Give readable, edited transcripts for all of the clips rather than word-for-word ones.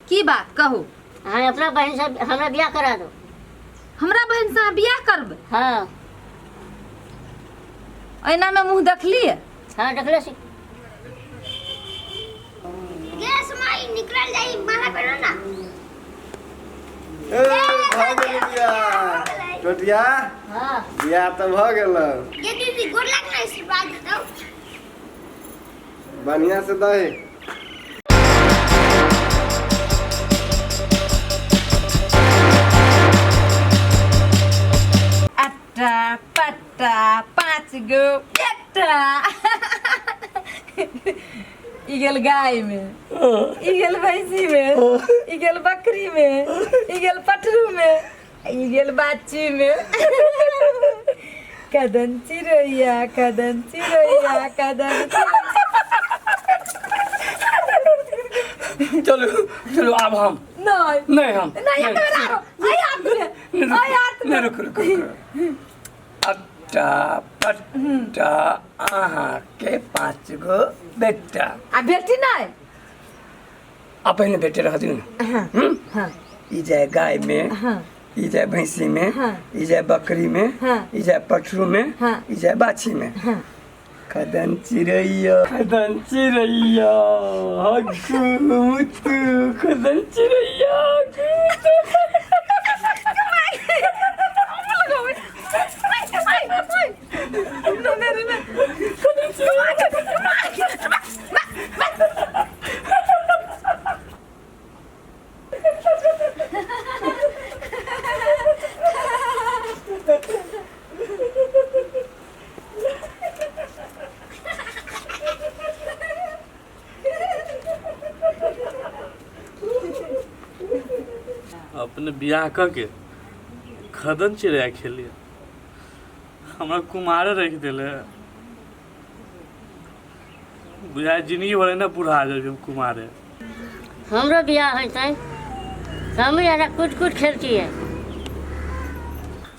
की बात कहू? अहाँ अपना बहन से हमरा बियाह करा दो। हमरा बहन से अहाँ बियाह करबै? हाँ। ऐना में मुंह देखलिए? हाँ देखले छी। गैस माई निकल जाई मारा पेड़ो ना। ए, भऽ गेल बियाह। टोटिया। हाँ। बियाह तऽ भऽ गेल। ये दीदी गोर लगना आशीर्वाद दो। बढ़िया से दही। अट्टा पट्टा 5 गो एकटा। ई गेल गाय में, ई गेल भैंसी में, ई गेल बकरी में, ई गेल पटरू में, ई गेल बाची में। कदन चिड़ैया कदन चिड़ैया कदन चलू चलू आब हम नहीं नहीं हम नहीं एक बेर आरो आई हाथ में आई हाथ में नहीं रुक रुक रुक। अट्टा पट्टा अहाँ के 5 गो बेटा। आ बेटी नहीं? आ पहिने बेटे रह दियौ ने। हाँ, हाँ। ई जाय गाय में, हाँ। ई जाय भैंसी में, हाँ। ई जाय बकरी में, हाँ। ई जाय पठरू में, हाँ। ई जाय बाछी में। हाँ। खदन चिड़ैया खदन चिड़ैया हग्गू मुत्तू खदन चिड़ैया हग्गू मुत्तू। अपने बियाह कऽ के खदन चिड़िया खेलिए हमरा कुमारे रख दिले। बुझाय जिंदगी भर ना बुढ़ा जाए कुमारे। हमरो बियाह होतै हम एना कूट कूट खेलतियै।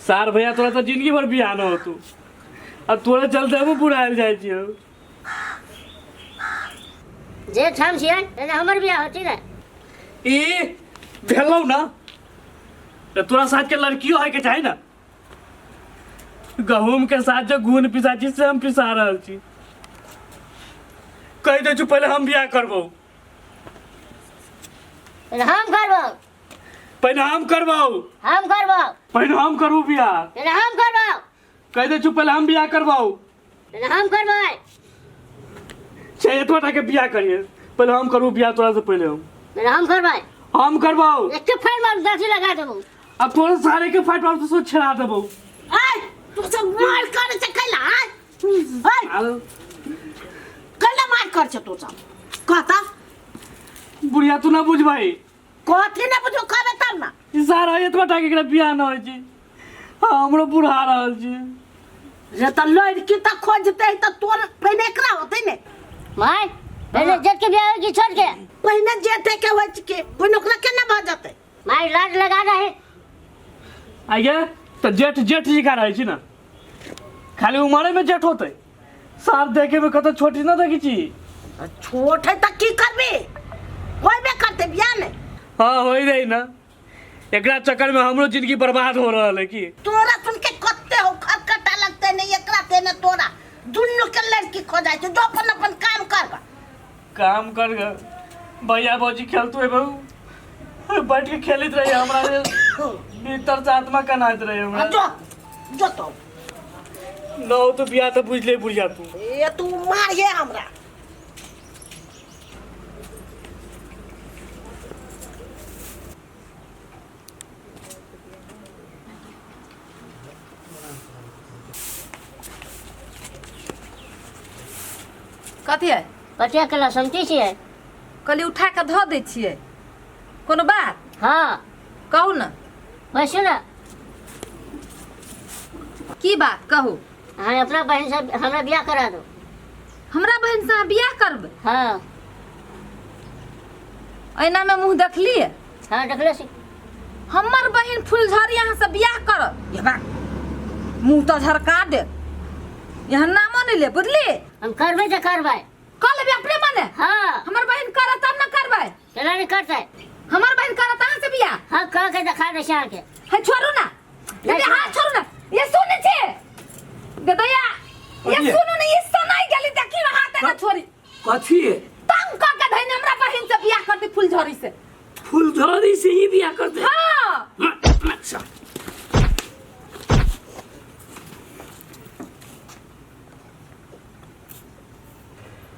सार भैया तोरा तो जिंदगी भर बियाह न होतू आ तोरे चलते हम बुढ़ायल जाइ छियौ। जे ठाम छियै एना हमर बियाह होतै ने। ई भेलौ ना त तोरा साथ के लड़कियों है के चाही ना। गहूम के साथ जो घून पिसा छी से हम पिसा रहल छी। कहि दै छु पहिले हम बियाह करबौ। पहिले हम करबौ। पहिले हम करबौ। हम करबौ। पहिले हम करबौ बियाह। पहिले हम करबौ। कहि दै छु पहिले हम बियाह करबौ। पहिले हम करबै। छै एतबा टा के बियाह करिए पहिले हम करबौ बियाह तोरा से पहिले हम। पहिले हम करबै। हम करबौ। एके फाइल मार दासी लगा देबौ। अब तोरे सारे के फाइट मार तो छेड़ा देबौ। आय तू सब मार कर छै कैला आय आय कैला मार कर छै तू सब कहता बुढ़िया तू ना बुझबै। कथी ना बुझो कहबे तब ना। ई सारा एतबा टा के एकरा बियाह न होय छै। हाँ, हमरो बुढ़ा रहल छी। रे त लड़की त खोजते त तोर पहिने एकरा होते ने। माय पहले जेठ के बियाह होय कि छोट के? पहिने जेठे के होय छै के पहिने ओकरा केना भऽ जेतै? माय लाज लगा रहे। आइए त जेठ जेठ जी का रहै छी ना खाली उमरे में जेठ होते सार देखे में कत छोटी ना देखी छी। छोट है त की करबी होइबे करते बियाह ने। हाँ होई रही ना एकरा चक्कर में हमरो जिंदगी बर्बाद हो रहल है की। तोरा सुन के कत्ते हो खटखटा लगते नहीं एकरा ते ने तोरा दुन्नू के लड़की खोजाय छै जो अपन अपन काम कर। काम कर ग भैया भौजी खेलतो है बहू बैठ के खेलित रही हमरा भीतर से आत्मा कनाइत रही हमरा। जो जो तो न हो तो बियाह तो बुझ ले बुढ़िया तू। ए तू मारिए हमरा। कथी है? पटिया केला समटी छियै। कहली उठा के धऽ दै छियै। कोनो बात? हाँ। कहू ना। बैसू ना। की बात कहू? अहाँ अपना बहन से हमरा बियाह करा दो। हमरा बहन से अहाँ बियाह करबै? हाँ। ऐना में मुंह देखलिए? हाँ देखले छी। हमर बहन फुलझड़ी अहाँ से बियाह करत? ये बा मुंह तो झरका दे यहाँ नामो नहीं ले बुझली। हम करबै तऽ करबै। कर लेबै अपने मने? हाँ। हमर बहन करत तब ना करबै। केना नहीं करतै? हमर बहन करत अहाँ से बियाह? हाँ, कह के देखा दे अहाँके। है छोड़ू ना। नहीं, ये हाथ छोड़ू ना। ये सुन छे गदैया, ये कथी? सुनू ने, ये सनाई गेली, देखी ना हाथ ना छोड़ी। कथी है? तंग क के धैन हमरा बहन से बियाह कर दी फुलझड़ी से। फुलझड़ी से ही बियाह कर दे? हाँ। अच्छा।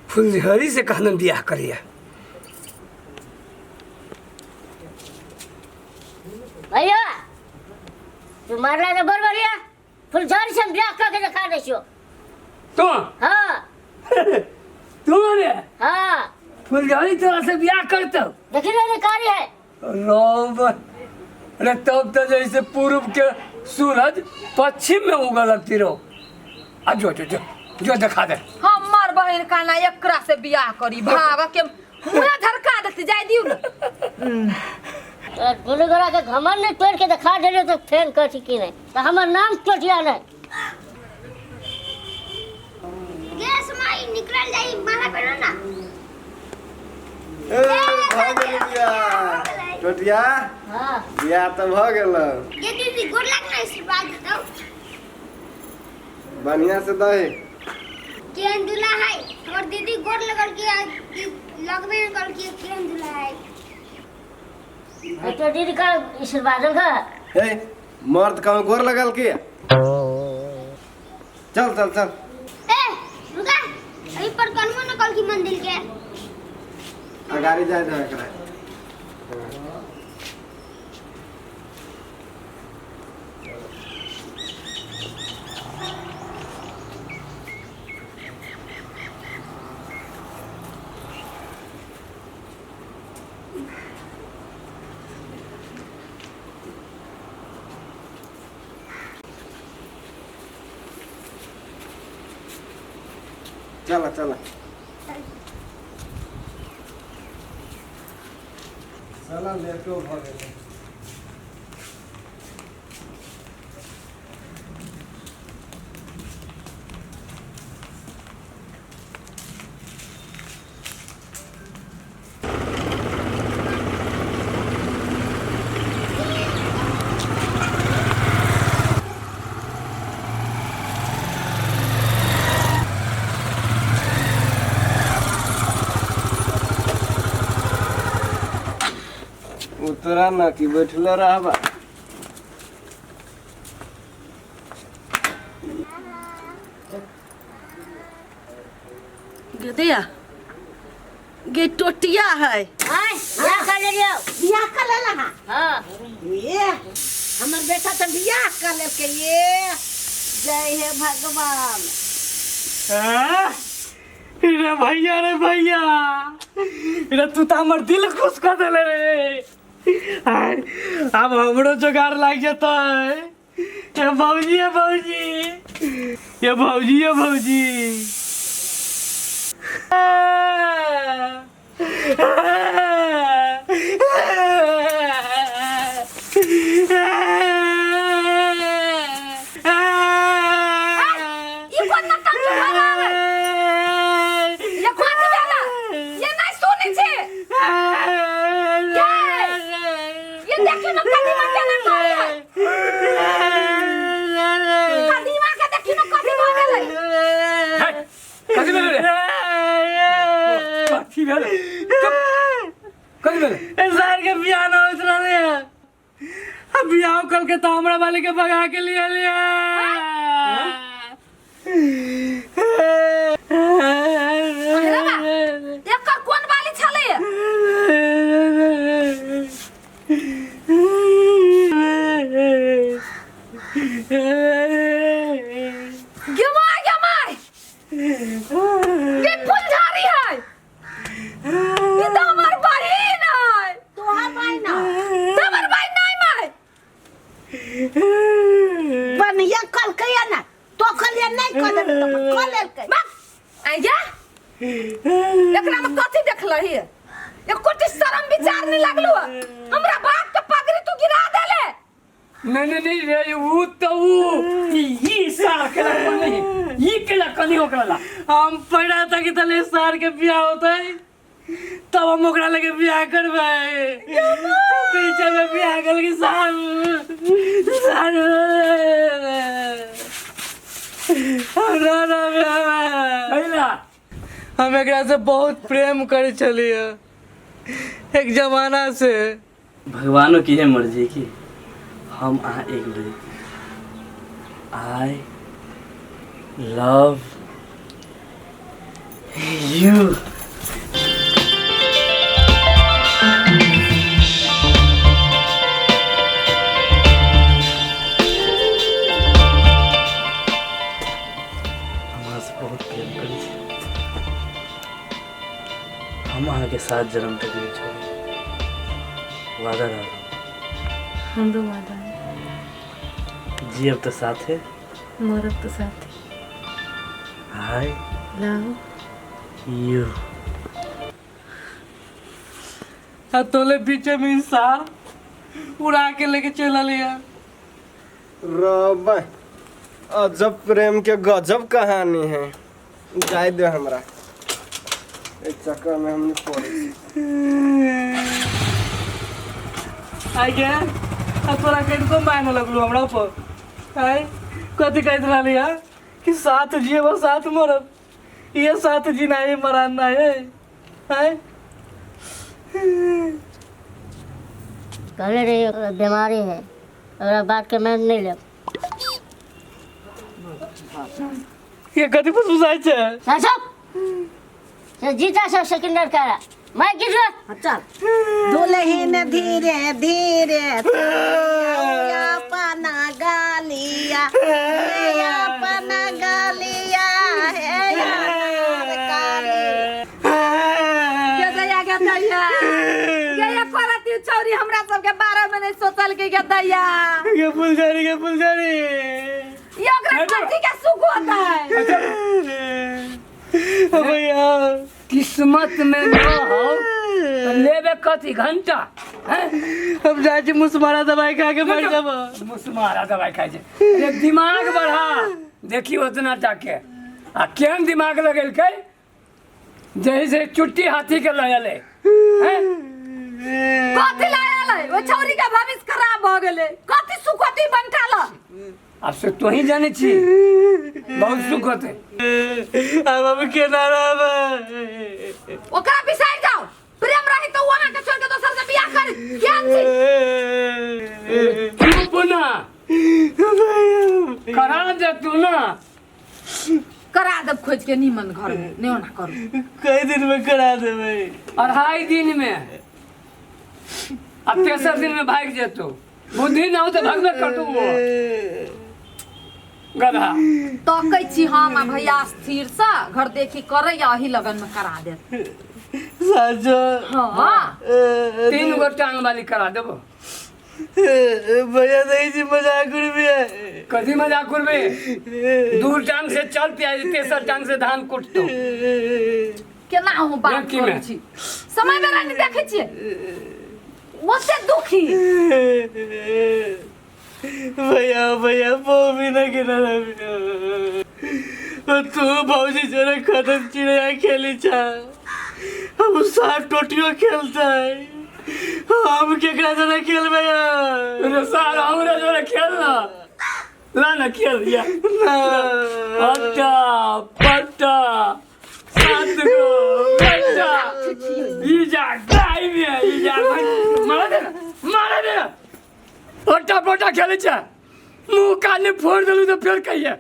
फुलझड़ी से कहना बियाह करिए। भैया तू मारला तो बड़ बढ़िया, फुलझड़ी से हम बियाह कऽ के देखा दै छियौ। तू? हाँ। तू रे? हाँ। फुलझड़ी तोरा से बियाह करतौ? देखी ने कारी है। रोब अरे तब तो जैसे पूर्व के सूरज पश्चिम में उगल लगती रहो। आ जो जो जो जो दिखा दे। हमर बहन काना एकरा से बियाह करी, भाग के मुँह झरका देती, जाय दियौ ने। दुनू गोरा के घमंड नहीं तोड़ के देखा देलियौ तो फेन कर छी की नहीं तो हमर नाम टोटिया नहीं। गैस माई निकल जाई माला पेरो ना। ए भ गेल बियाह। टोटिया? हां। बियाह त भ गेल। ये दीदी गोर लगना आशीर्वाद दो। बढ़िया से दही। केहन दूल्हा है हमर दीदी गोर लगल के लगबे न कर के केहन दूल्हा है। तो दीदी का आशीर्वाद का। हे मर्द का गोर लगल के। चल चल चल। ए रुका, अभी पर कन्मो न कल की मंदिर के अगाड़ी जाए जाए एकरा। चला चला चला लेटो भ गेलै। उतरा ना कि बैठले रहबा। गदैया गे टोटिया है। आय बियाह कर लेलियौ। बियाह कर लेला? हां। ये हमर बेटा तो बियाह कर लेलकै। ये जय हे भगवान। रे भैया रे भैया, रे तू तो हमर दिल खुश कर देले रे। अब हमरो जोगार लाग जतै। ये भौजी ये भौजी ये भौजी ये भौजी। ई कोन नटंकी भऽ गेलै? ये कथी भेलै? ये नहीं सुनै छै। ये देखियौ ने कदीमा केना करै है। कदीमा के देखियौ ने कथी भऽ गेलै। कथी भेलै रे? कथी भेलै? चुप। कथी भेलै? सार के बियाह न होइत रहलै है। अब बियाह कल के तो हमरा वाले के भगा के लिए लिया। एकर कोन वाली छलै? गे my गे my, गे फुलझड़ी है। ई तो हमर बहिन है। तोहर बहिन है? हमर बहिन नहीं my. बढ़िया कलकै ना तो कहलियै नहीं कर देबै तो कर लेलकै। आइया एकरा में कथी देखलही? एको शरम विचार नहीं लागलो। हमरा बाप के पगड़ी तू गिरा देले। नहीं नहीं नहीं रे, ऊ तो ऊ ई सार के नहीं, ई के कनी ओकरा ला। हम पढ़ा था कि तले सार के बियाह होता है तब हम ओकरा लगे बियाह करबै। पीछे में बियाह कर के सार सार हमरा ना बियाह। कैला हम एकरा से बहुत प्रेम करै छलियै एक जमाना से। भगवानों की है मर्जी की हम अहाँ एक बजे। I love you. हम अहाँ से बहुत प्रेम करै छी। हम अहाँके सात जन्म तक नहीं छोड़ब, वादा रहल। हमरो वादा है। जियब तऽ साथे, मरब तऽ साथे। I love you. आ तोले पीछे में सार उड़ा के लेके चल लिया। रब अजब प्रेम के गजब कहानी है। जाय दे हमरा एक चक्कर में हमने पड़े। आई गे, आ तोरा कनिको मायने लगलू हमरा पर? आय कथी कहैत रहली है कि साथ जियब साथ मरब? ये साथ जीना है मराना है। आय कहले रही ओकरा बीमारी है, ओकरा बात के मैं नहीं लेब। ये कथी फुसफुसाइ छै? सब से जीता सब सेकेंडर करा मैं गिर। चल दुल्हन धीरे धीरे अपना गालिया, हे अपना गालिया, हे अनार काली। गे दैया, गे दैया, गे ये करती छौरी हमरा सबके बारे में नहीं सोचल के। गे दैया, गे फुलझड़ी, गे फुलझड़ी, ये ओकरा कथी के सुख होता है? भैया किस्मत में न हो तो लेबे कथी घंटा हैं? हम जाइ छी मुसमारा दवाई खा के मर जाब। मुसमारा दवाई खाइ छै? एक दिमाग बढ़ा देखी उतना टाके आ केहन दिमाग लगेलकै जैसे चुट्टी हाथी के लय एलै हैं? कथी लायल है? ओ छौरी के भविष्य खराब भ गेलै। कथी सुख होती बनठाल? आब से तोही जानै छी, बहुत सुख होतै। आब हम केना रहबै? ओकरा बिसरि जाओ। प्रेम रही तो वहां के छोड़ के दोसर से बियाह कर केहन छी? चुप ना, करा दे तू ना। करा देब खोज के नीमन घर में। नहीं ओना करू। कई दिन में करा देबै? 2.5 दिन में। अब तेसर दिन में भाग जेतौ। बुद्धि ना हो तो भागबे करतौ वो गधा। तकै छी हम आ भैया स्थिर से घर देखी करे या अही लगन में करा देत। साचो? हाँ। 3 गो टांग वाली करा देबो। भैया नहीं जी, मजाक करबे? कथी मजाक करबे? 2 टांग से चलते आ तेसर टांग से धान कुटतो। केना हम बात लड़की में। करै छी? समय बेरा नहि देखै छियै, ओते दुखी। भैया भैया भी ना केना रहबे? तू भौजी जरा खत्म चिड़िया खेली छा, हम सात टोटियो खेलते है, हम केकरा जना खेलबे? रे सार हमरा जोरे खेल ना, ला ना खेल या ना। पट्टा पट्टा 7 गो पट्टा ई जा गाय में ई जा मारा दे ना, मारा दे ना। पट्टा पट्टा खेलै छै, मुँह कान फोड़ देलू तऽ फेर कहिए।